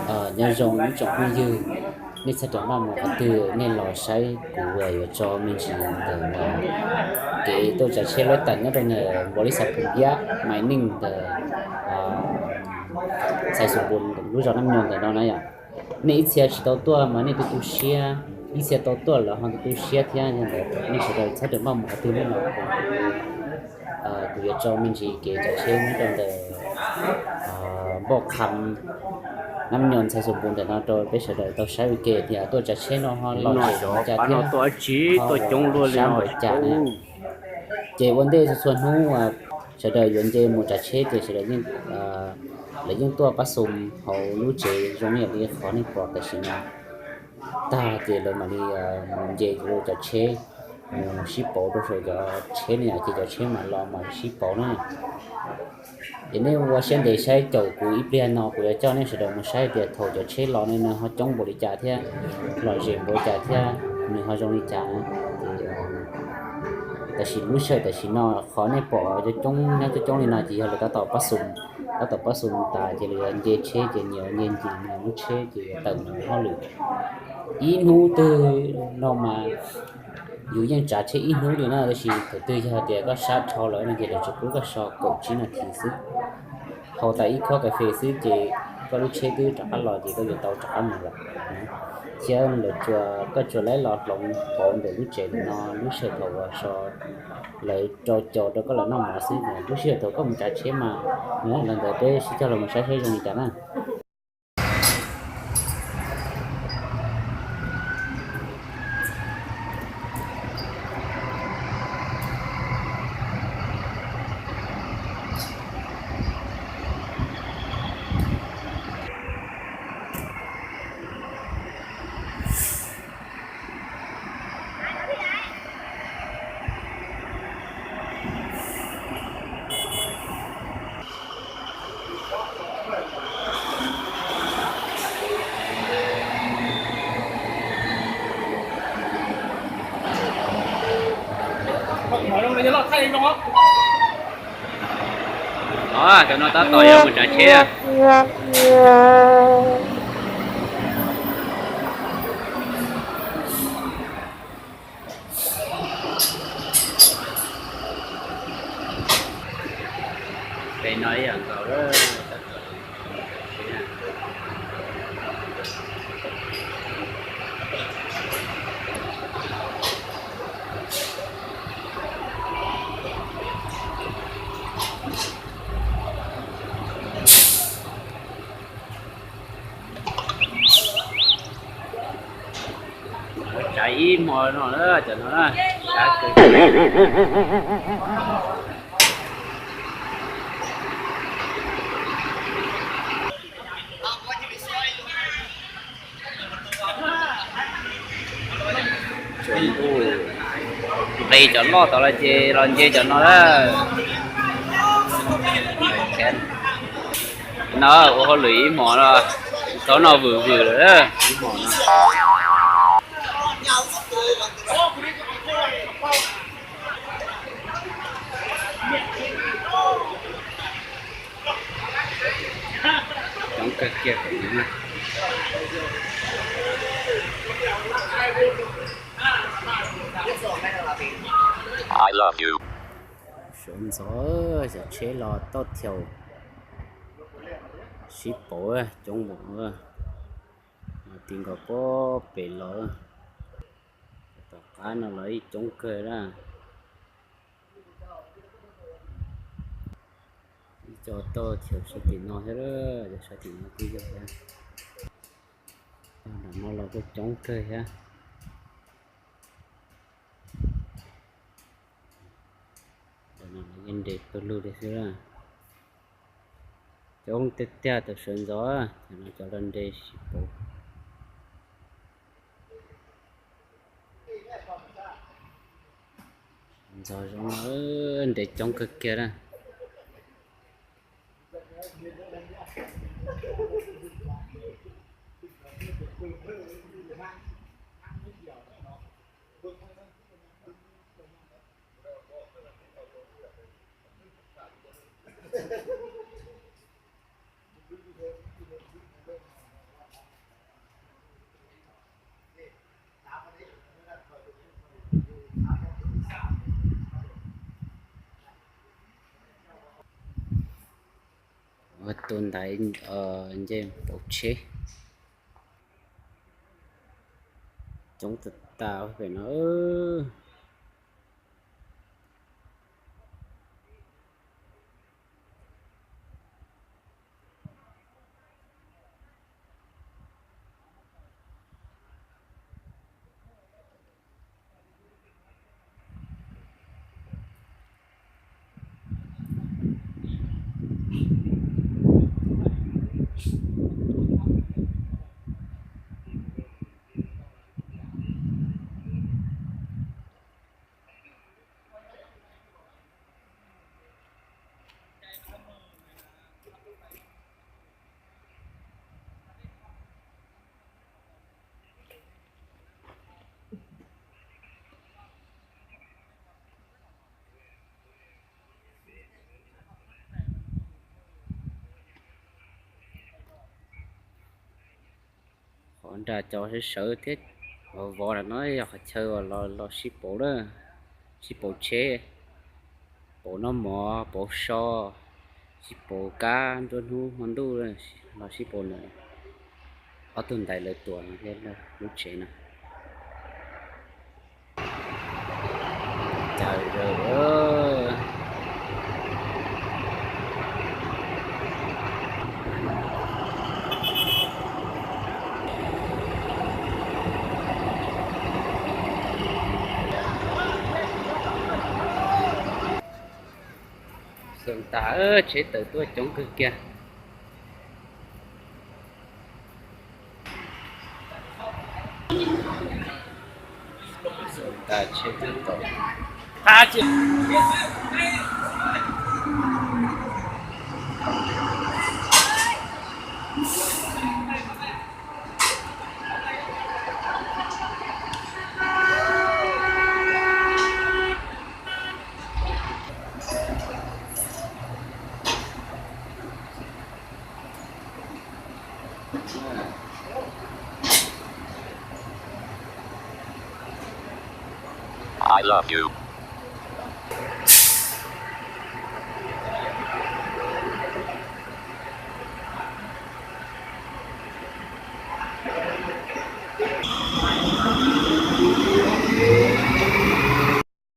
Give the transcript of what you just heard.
Nyob zoo ib tsoom phooj ywg, nej txhob rawm maj mus qhov twg, nej los saib kuv yuav tso me ntsis ntawm kev tuaj tsav tsheb lab teem nyob rau ntawm npaus li xav pum iab mais neej ntawm Xais Xus Npus lub zos Nab Nyoog ntawm no na yom. Nej ib txhia tsis tau tuaj mas nej tu tu siab, ib txhia tau tuaj lawm ho tu tu siab thiab. Yog ntawd nej sawv daws txhob rawm maj mus qhov twg, nej los kuv yuav tso me ntsis kev tsav tsheb nyob rau ntawm Npauj Qham, Nab Nyoog, Xais Xus Npus ntawm no rau peb sawv daws tau saib ua ke tias tuaj tsav tsheb no ho los tseem li cas thiab, tuaj coob luaj li cas na. Ces ua ntej txhua txhua hnub sawv daws yuav nce mus tsav tsheb ces sawv daws, lawv yeej tuaj pab xum hauv lub tsev zoo ib yam li qhov nej pom tam sim no. Tag ces lawv mam li mus nce cov tsav tsheb mus sib pauv rau saum cov tsheb ne yom, ces cov tsheb mam los mam sib pauv na. Ces nej ua siab ntev saib, caum kuv ib pliag no kuv yuav coj nej sawv daws mus saib tias thaum cov tsheb los no nws ho coob npaum li cas thiab, lom zem npaum li cas thiab, nws ho zoo li cas na. Ces tam sim lub sij hawm tam sim no qhov nej pom cov coob nyob coob coob li no ces yog lawv tab tom pab xum, tab tom pab xum tas ces lawv yuav nce tsheb ces nyias nce ncig nyias lub tsheb ces yuav tawm mus hauj lwm. Ib hnub twg no mas yus yeej tsav tsheb ib hnub li na, tab sis thaum twg yog tias koj sab dhau lawm no ces lawv tsuas pub koj so kaum tsib nas this xwb. Haus tas ib khob kas fes xwb ces koj lub tsheb twb rov qab los ces koj yuav tau rov qab mus lawm. Thiab lawv tsuas, koj tsuas laib los hloov pauv ntawm lub tsev ntawm no lub sij hawm thaum uas so, lawv rau caus rau koj los noj mov xwb. Lub sij hawm thaum koj mus tsav tsheb mas, los ntawd peb sib coj los mus saib saib zoo li cas na. Cov no tab tom yuav mus tsav tsheb. Pem no ib yam nkaus. Tsav ib hmo no na, cov no na, tsav kawg. Nqis cov loj tod los ces los nce cov no lawm. No ua hauj lwm ib hmos no, tau noj vwm vwm lawm ib hmos no. Coob kawg kiag. Sawv ntxov, cov tsheb los toj thiaus sib pauv coob npaum, mas ti nkaus pob pem los. Tom qab no los ib coob kawg na. Ib co toj thiaus sab tim no thiab, cov sab tim no kuj yog thiab. Tog nram no los kuj coob kawg thiab. Cov no yeej nres pawg lug li xwb. Coob tiag tiag, tau sawv ntxov, cov no cov los nres sib pauv. Ntxov zoo, nres coob kawg kiag na. Tus ntaiv nce pauv tsheb coob tas tas pem no. Qhov nram cov sawv sawv thiab vov vov ntawm no yog qhov chaw uas los sib pauv lawm, sib pauv tsheb, pauv noj mov, pauv so, sib pauv kab nruab hnub hmo ntuj, los sib pauv ntawm ob tug ntaiv lawv tuam lub tsev no. Cas zaws. Xeem tas tsheb tawm tuaj coob kawg kiag. Xeem tas tsheb twb tau. I love you.